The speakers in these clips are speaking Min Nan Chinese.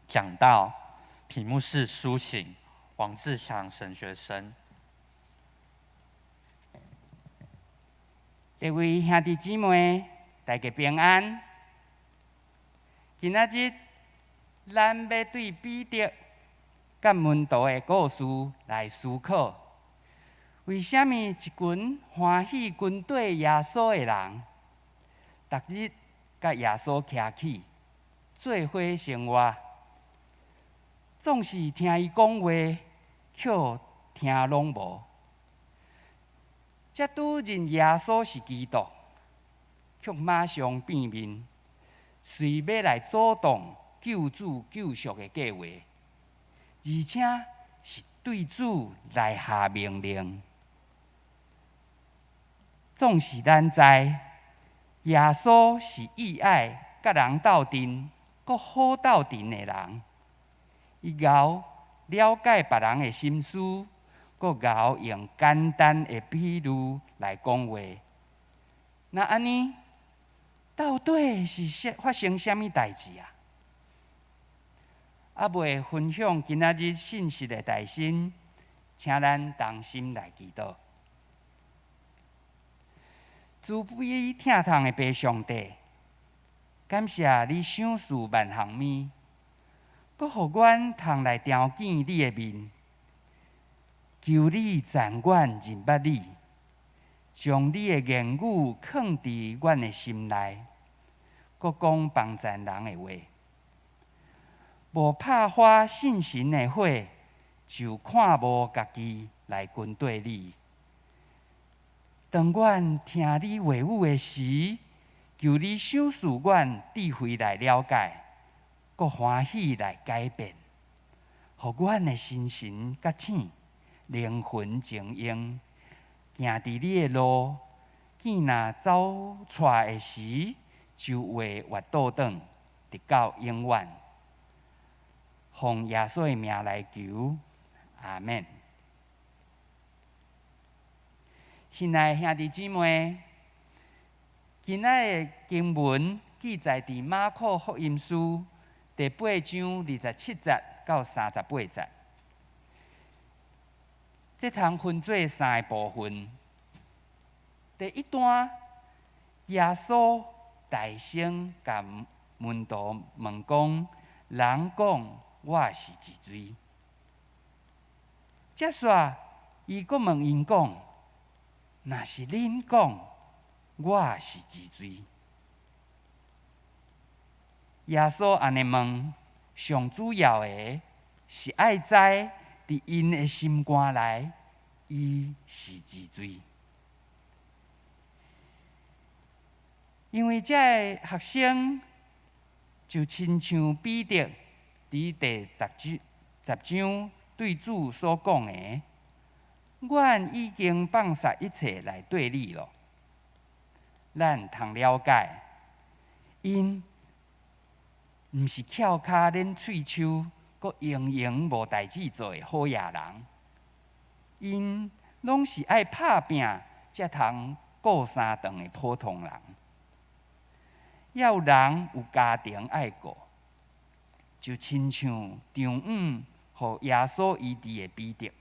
講道，題目是甦醒。王志強神學生。各位兄弟姊妹，大家平安。今仔日，咱欲對彼得佮門徒的故事來思考。為啥物一群歡喜跟綴耶穌的人，逐日佮耶穌徛起，做伙生活，總是聽伊講話，卻聽攏無？才拄認耶穌是基督，卻馬上變面，隨欲來阻擋救主救贖的計劃，而且是對主來下命令。總是咱知，耶穌是意愛佮人鬥陣，閣好鬥陣的人。伊𠢕了解別人的心思，閣𠢕用簡單的比喻來講話。若按呢，到底是發生啥物代誌啊？猶未分享今仔日信息的大先，請咱同心來祈禱。慈悲疼痛的父上帝，感謝你賞賜萬項物，閣予阮通來朝見你的面。求你讚阮認捌你，將你的言語囥佇阮的心內，閣講幫贊人的話。無拍發信心的火，就看無家己來跟綴你。當阮聽你話語的時，求你賞賜阮智慧來了解，閣歡喜來改變，予阮的心神覺醒，靈魂精英，行佇你的路，見若走錯的時，就會越倒轉，直到永遠。奉耶穌的名來求，阿們。親愛的兄弟姊妹，今仔的經文記載佇馬可福音書第八章27節到38節。這通分做三个部分。第一段，耶穌大聲共門徒問講：人講我是一誰？接煞伊閣問𪜶講：若是恁講我是一誰？耶穌按呢問，上主要的是愛知佇𪜶的心肝內，伊是一誰？因為這个學生就親像彼得佇第十章對主所講的。阮已經放捨一切來綴你囉。咱通了解，𪜶毋是翹跤捻喙鬚，閣閒閒無代誌做的好野人。𪜶攏是愛拍拚才通顧三頓的普通人。猶有人有家庭愛顧，就親像長遠予耶穌醫治的彼得。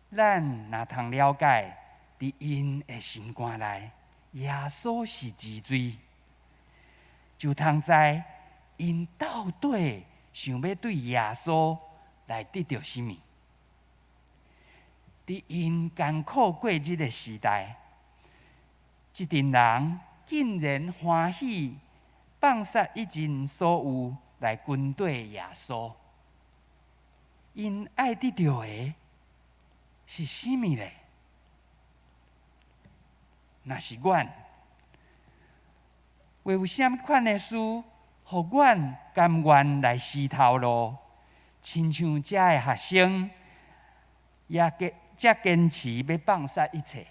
咱若通了解，佇𪜶的心肝內，耶穌是一誰，就通知𪜶到底想欲對耶穌來得著啥物。佇𪜶艱苦過日的時代，這陣人竟然歡喜放捨一盡所有來跟綴耶穌，𪜶愛得著的是啥物咧？若是阮，會有啥物款的事，予阮甘願來辭頭路？親像遮的學生，也遮堅持欲放捨一切。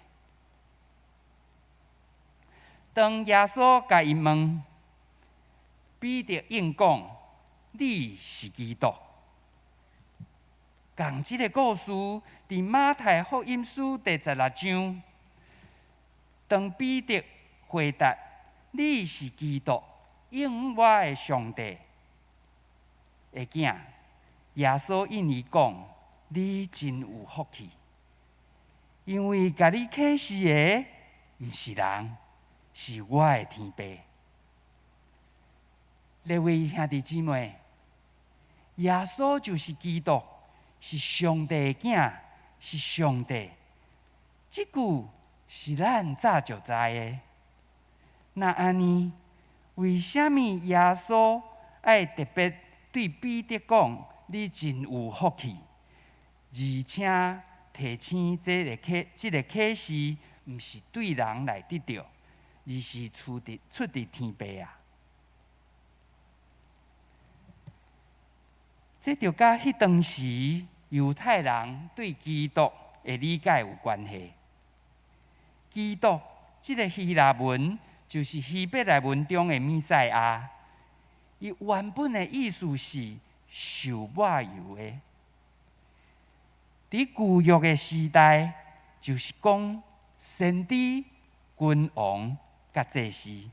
當耶穌共伊問，彼得應講：你是基督。仝這个故事，佇馬太福音書第十六章，當彼得回答：你是基督，永活的上帝。的囝。耶穌應伊講：你真有福氣，因為共你啟示的毋是人，是我的天父。列位兄弟姊妹，耶穌就是基督，是上帝的囝，是上帝。這句是咱早就知的。若按呢，為啥物耶穌愛特別對彼得講：你真有福氣？而且提醒這個啟示，毋是對人來得著，而是出佇天父啊！這就佮彼當時猶太人對基督的理解有關係。基督這个希臘文就是希伯來文中的彌賽亞，伊原本的意思是受抹油的。佇舊約的時代，就是講先知、君王佮祭司，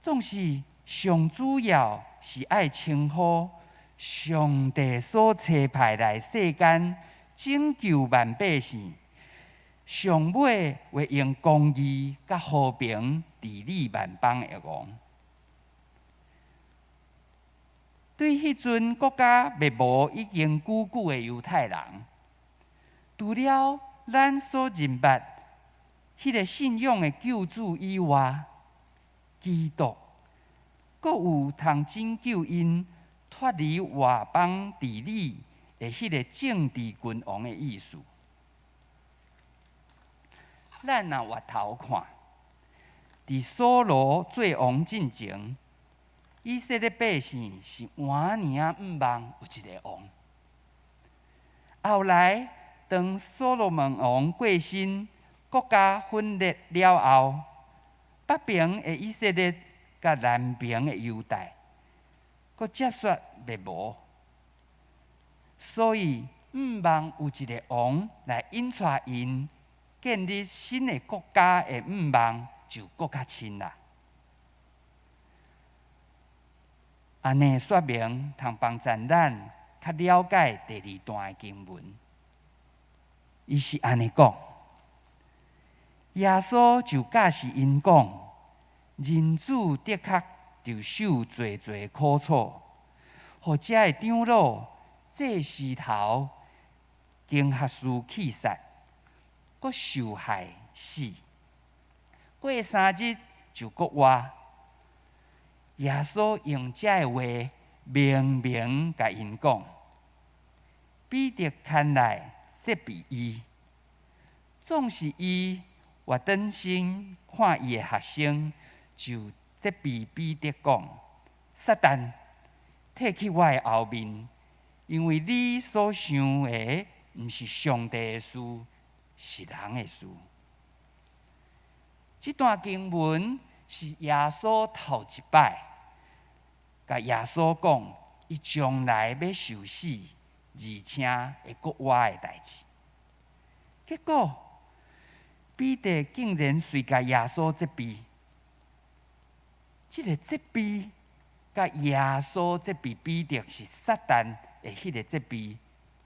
總是上主要是愛稱呼上帝所差派來世間拯救萬百姓，上尾會用公義佮和平治理萬邦的王。對彼陣國家滅亡已經久久的猶太人，除了咱所認捌彼个信仰的救主以外，基督閣有通拯救𪜶脫離外邦治理的彼个政治君王的意思。咱若回頭看，佇掃羅做王進前，以色列百姓是倚爾仔向望有一个王。後來，當所羅門王過身，國家分裂了後，北邊的以色列佮南邊的猶大，閣接續滅亡。所以，向望有一个王來引帶𪜶建立新的國家的向望，就閣較深啦。按呢說明，通幫助咱較了解第二段的經文。伊是按呢講，耶穌就教示𪜶講，人子的確著受濟濟苦楚，予遮的長老、祭司頭、經學士棄殺，閣受害死，過3日就復活。耶穌用這个話明明共𪜶講，彼得牽來責備伊，總是伊活轉身看伊的學生，就責備彼得講：撒旦，退去我的後面，因為你所想的毋是上帝的事，是人的事。這段經文是耶穌頭一擺，共耶穌講，伊將來欲受死，而且會復活的代誌。結果，彼得竟然隨共耶穌責備，這个責備，佮耶穌責備彼得是撒旦的彼个責備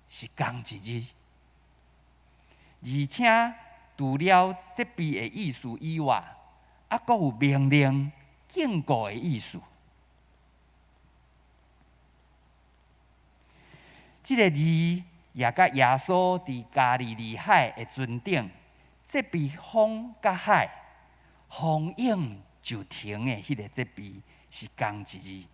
是仝一字，而且除了責備的意思以外，閣有命令、警告的意思。這个字也佮耶穌佇加利利海的船頂責備風佮海，風湧就停的彼个責備是仝一字。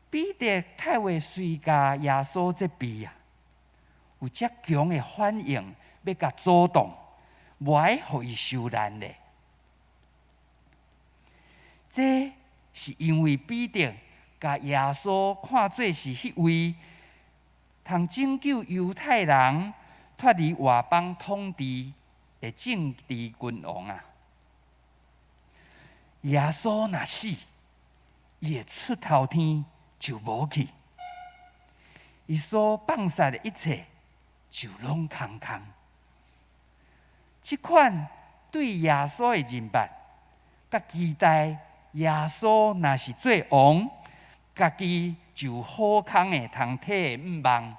彼得太會隨共耶穌責備啊，有遮強的反應，欲共阻擋，無愛予伊受難咧。這是因為彼得共耶穌看做是彼位通拯救猶太人脫離外邦統治的政治君王啊！耶穌若死，伊會出頭天就無去，伊所放殺的一切就攏空空。這款對耶穌的認捌，佮期待，耶穌若是做王，家己就好康的通體的向望。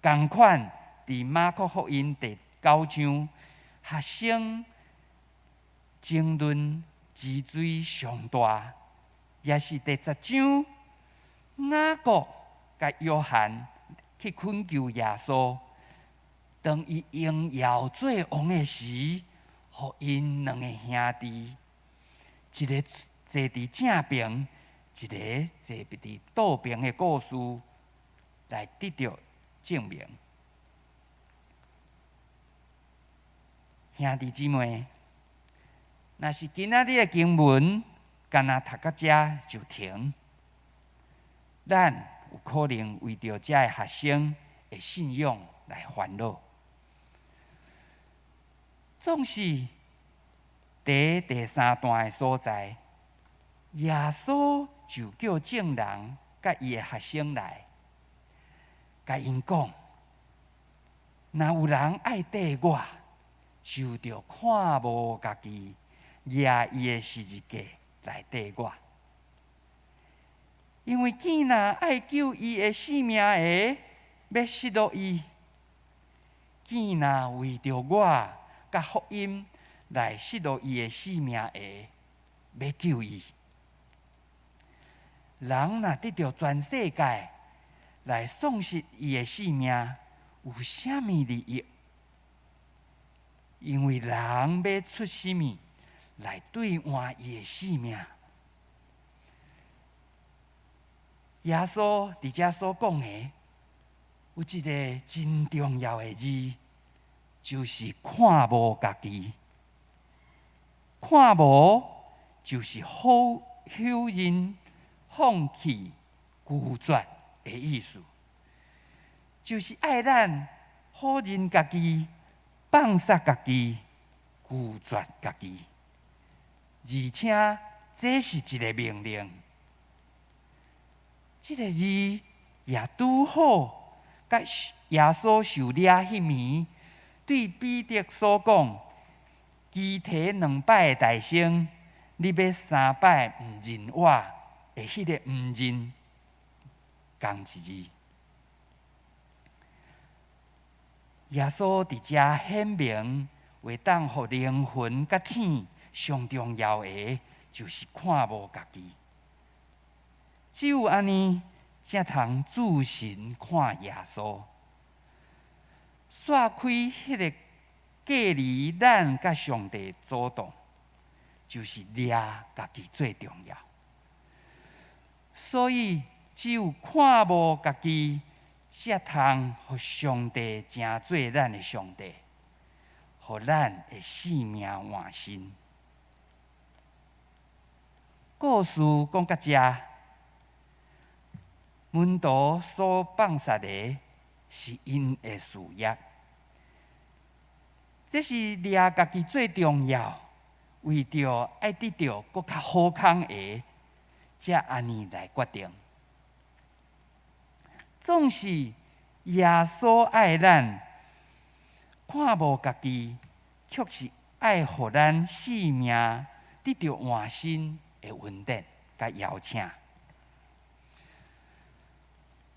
仝款佇馬可福音第九章，學生爭論之水上大，也是第十章雅各佮約翰去懇求耶穌，當伊榮耀做王的時，予𪜶兩個兄弟，一个坐佇正爿，一个坐佇倒爿的故事，來得著證明。兄弟姊妹，若是今仔日的經文，干焦讀到遮就停，咱有可能為著遮的學生的信仰來煩惱。總是佇第三段的所在，耶穌就叫眾人佮伊的學生來，共𪜶講：若有人愛綴我，就著看無家己，舉伊的十字架來綴我。因為囝若愛救伊的性命的，欲失落伊；囝若為著我佮福音來失落伊的性命的，欲救伊。人若得著全世界來喪失伊的性命，有啥物利益？因為人欲出啥物來兌換伊的性命？耶穌佇遮所講的，有一个真重要的字，就是看無家己。看無就是否認、放棄、拒絕的意思，就是愛咱否認家己、放殺家己、拒絕家己，而且這是一个命令。這个字也拄好，佮耶穌受掠彼暝，對彼得所講，雞啼兩擺的代先，你欲三擺毋認我的彼个毋認，仝一字。耶穌佇遮顯明，會當予靈魂覺醒，上重要的就是看無家己。只有按呢，才通注神看耶穌，煞開彼个隔離咱佮上帝阻擋，就是掠家己最重要。所以，只有看無家己，才通予上帝成做咱的上帝，予咱的性命換新。故事講到遮，門徒所放殺的是𪜶的事業，這是掠家己最重要，為著愛得著閣較好康的，才按呢來決定。總是耶穌愛咱，看無家己，卻是愛予咱性命得著換新的恩典佮邀請。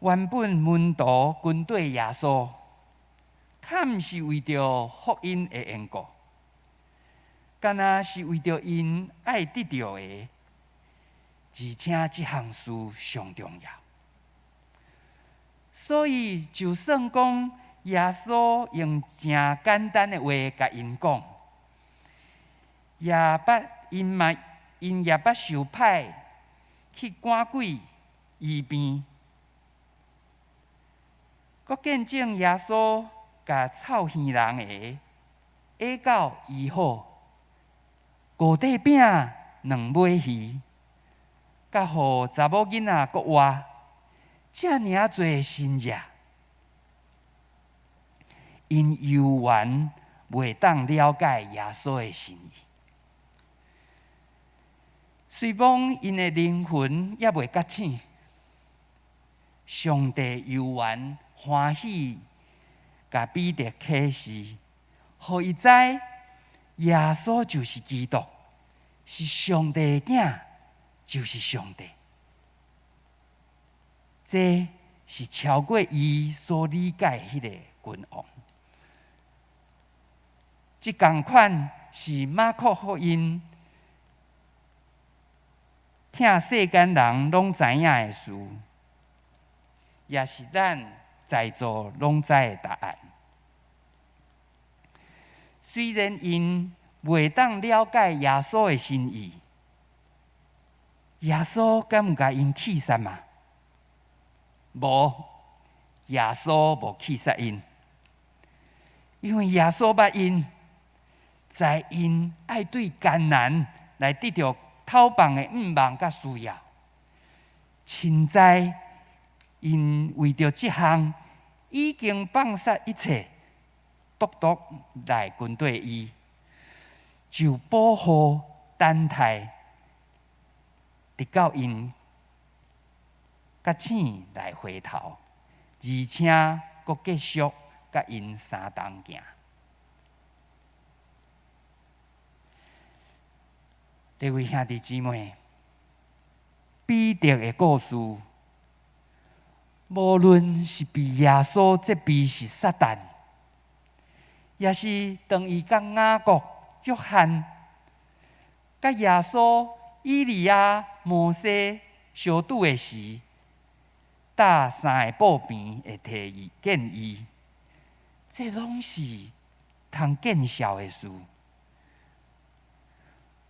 原本門徒跟綴耶穌，較毋是為著福音的緣故，干焦是為著𪜶愛得著的，而且這項事上重要。所以，就算講耶穌用誠簡單的話共𪜶講，也捌𪜶嘛，𪜶也捌受派去趕鬼醫病，閣見證耶穌共臭耳人的耳狗醫好，五塊餅兩尾魚，佮予查某囡仔閣活，遮爾仔濟神跡，𪜶猶原袂當了解耶穌的心意。雖罔𪜶的靈魂猶未覺醒，上帝猶原歡喜，共彼得啟示，予伊知耶穌就是基督，是上帝的囝，就是上帝。這是超過伊所理解彼個君王。這仝款是馬可福音，聽世間人攏知影的事，也是咱在座攏知的答案。雖然𪜶袂當了解耶穌的心意，耶穌敢有共𪜶棄殺嗎？無，耶穌無棄殺𪜶，因為耶穌捌𪜶，知𪜶愛對艱難來得著討飯的向望佮需要，深知𪜶為著這項已經放殺一切，獨獨來跟綴伊，就保護等待，直到𪜶覺醒來回頭，而且閣繼續佮𪜶相同行。各位兄弟姊妹，彼得的故事，無論是被耶穌責備是撒旦，抑是當伊佮雅各、約翰、佮耶穌、以利亞、摩西相拄的時，搭三个布棚的提議建議，這攏是通見笑的事。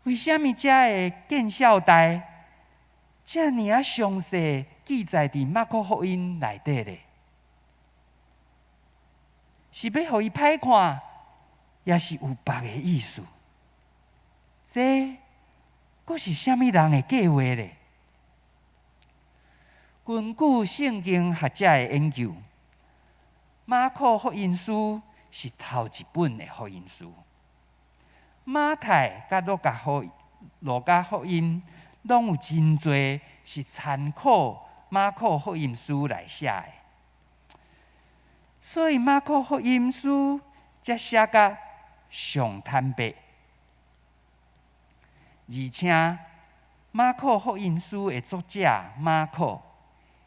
為啥物遮的見笑代遮爾仔詳細記載佇馬可福音內底咧？是欲予伊歹看，抑是有別的意思？這閣是啥物人的計劃咧？根據聖經學者的研究，馬可福音書是頭一本的福音書。馬太佮路加福音攏有真濟是參考馬可福音書來寫的，所以馬可福音書才寫甲上坦白。而且馬可福音書的作者馬可，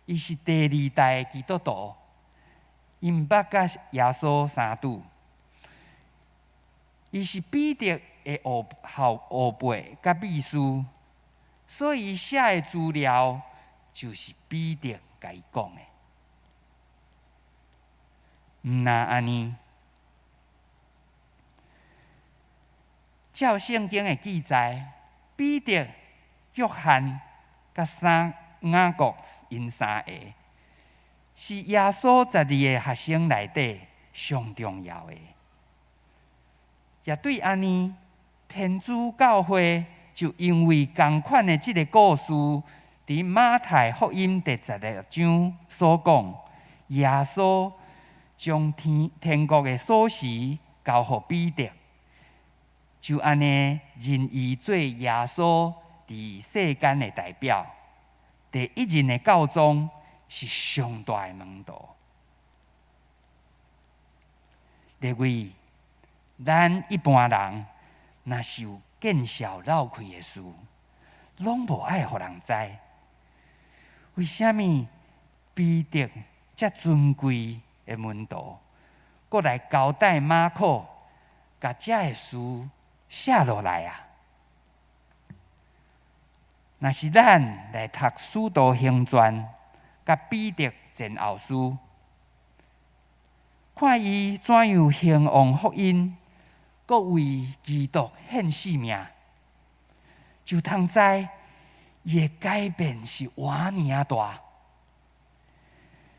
伊是第二代的基督徒，伊毋捌佮耶穌相拄。伊是彼得的後後輩佮秘書，所以伊寫的資料就是彼得共伊講的。毋但按呢，照聖經的記載，彼得、約翰佮三雅各𪜶三個，是耶穌12个學生內底上重要的。也對按呢，天主教會就因為仝款的這个故事，佇馬太福音第十六章所講，耶穌將天天國的鎖匙交予彼得，就按呢認伊做耶穌佇世間的代表，第一任的教宗是上大的門徒。列位，咱一般人若是有見笑落氣的事，攏無愛予人知。為啥物彼得遮尊貴的門徒，閣來交代馬可，共遮的事寫落來啊？若是咱來讀《使徒行傳》佮彼得前後書，看伊怎樣興旺福音，閣為基督獻性命，就通知伊的改變是偌爾仔大。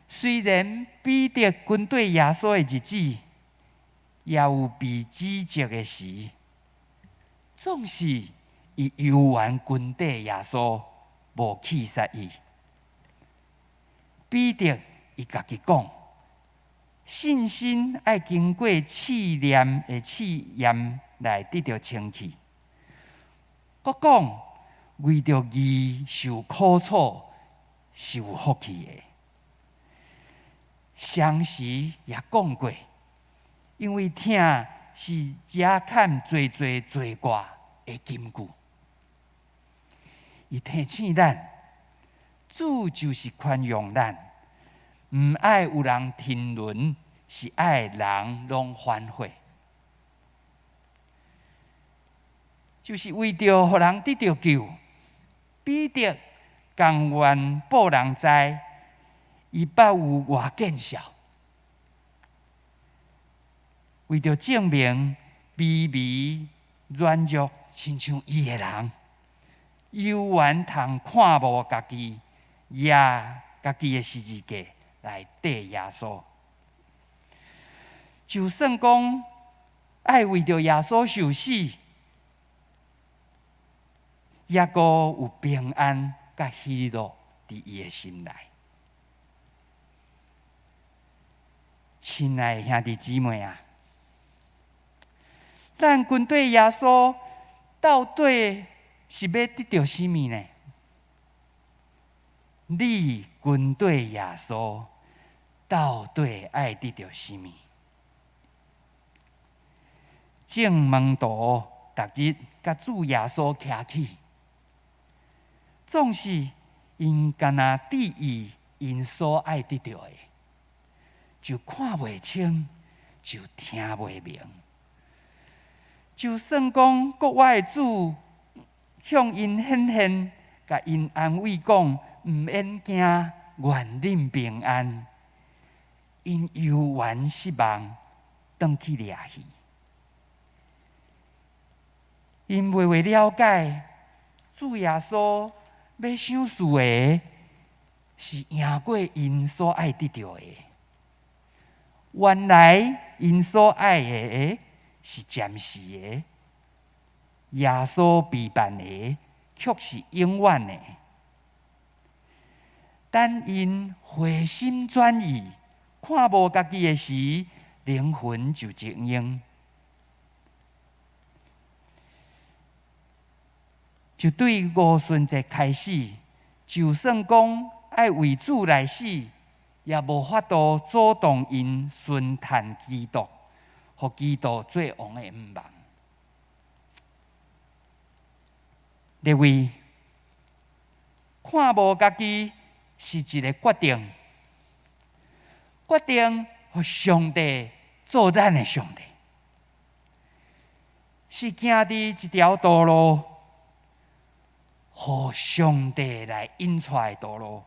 雖然彼得跟綴耶穌的日子，也有被指責的時，總是伊猶原跟綴耶穌，無棄殺伊。彼得伊家己講，信心愛經過試驗的試驗來得著清氣。閣講為著義受苦楚是有福氣的。雙時也講過，因為疼是遮欠濟濟罪過的金句。伊提醒咱，主就是寬容咱，毋愛有人沉淪，是愛人攏反悔。就是為著予人得著救，彼得甘願予人知，伊捌有偌見笑，為著證明卑微軟弱親像伊的人，猶原通看無家己，舉家己的十字架來綴耶穌。就算講愛為著耶穌受死，猶閣有平安佮喜樂佇伊的心內。親愛的兄弟姊妹啊，咱跟綴耶穌到底是欲得著啥物呢？你跟綴耶穌到底愛得著啥物？眾門徒逐日佮主耶穌徛起，總是𪜶干焦注意𪜶所愛得著的，就看袂清，就聽袂明。就算講國外的主向𪜶顯現，共𪜶安慰講，毋免驚，願恁平安。𪜶猶原失望，轉去掠魚。𪜶袂會了解主耶穌欲賞賜的，是贏過𪜶所愛得著的。原來𪜶所愛的是暫時的，耶穌備辦的卻是永遠的。等𪜶回心轉意，看無家己的時，靈魂就精英。就對五旬節開始，就算講愛為主來死，也無法度阻擋𪜶順趁基督，予基督做王的向望。列位，看無家己是一个決定，決定予上帝做咱的上帝，是行佇一條道路，予上帝來引帶的道路。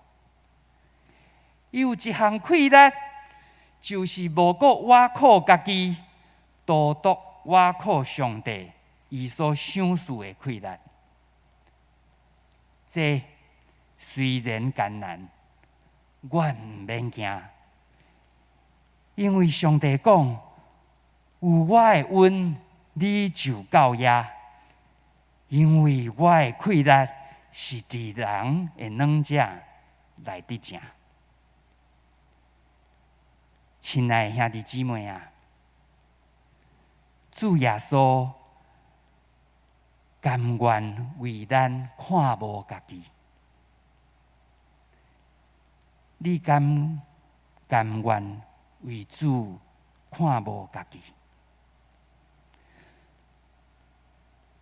有一項氣力，就是無閣倚靠家己，獨獨倚靠上帝，伊所賞賜的氣力。這雖然艱難，阮毋免驚，因為上帝講，有我的恩，你就夠矣。因為我的氣力是佇人的軟弱來得成。親愛的兄弟姊妹啊，主耶穌甘願為咱看無家己，你敢甘願為主看無家己？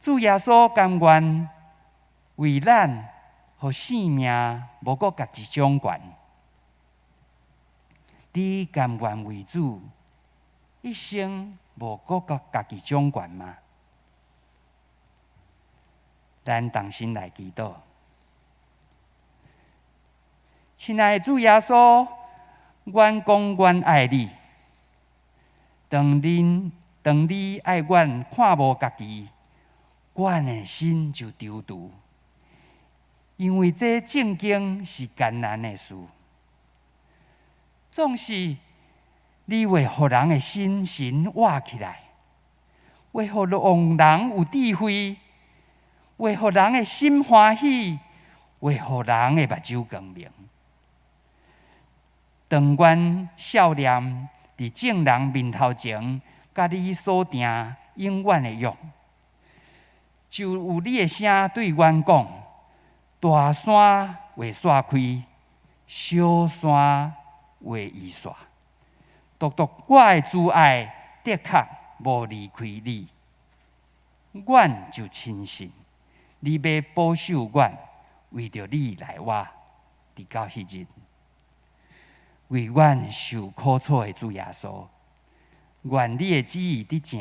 主耶穌甘願為咱，予性命無閣家己掌權。你甘願為主一生無閣家己掌權嗎？咱同心來祈禱。親愛的主耶穌，阮講阮愛你。當恁當你愛阮看無家己，阮的心就躊躇，因為這正經是艱難的事。總是你會予人的心神活起來，會予人有智慧，會予人的心歡喜，會予人的目睭光明。當阮少年佇眾人面頭前，佮你所訂永遠的約，就有你的聲對阮講：大山會散開，小山會移煞。獨獨我的慈愛的確無離開你，阮就深信你欲保守阮，為著你來活，直到彼日。為阮受苦楚的主耶穌，願你的旨意得成，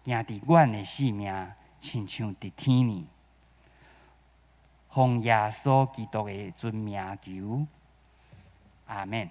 行佇阮的生命，親像佇天呢。奉耶穌基督的尊名求，阿們。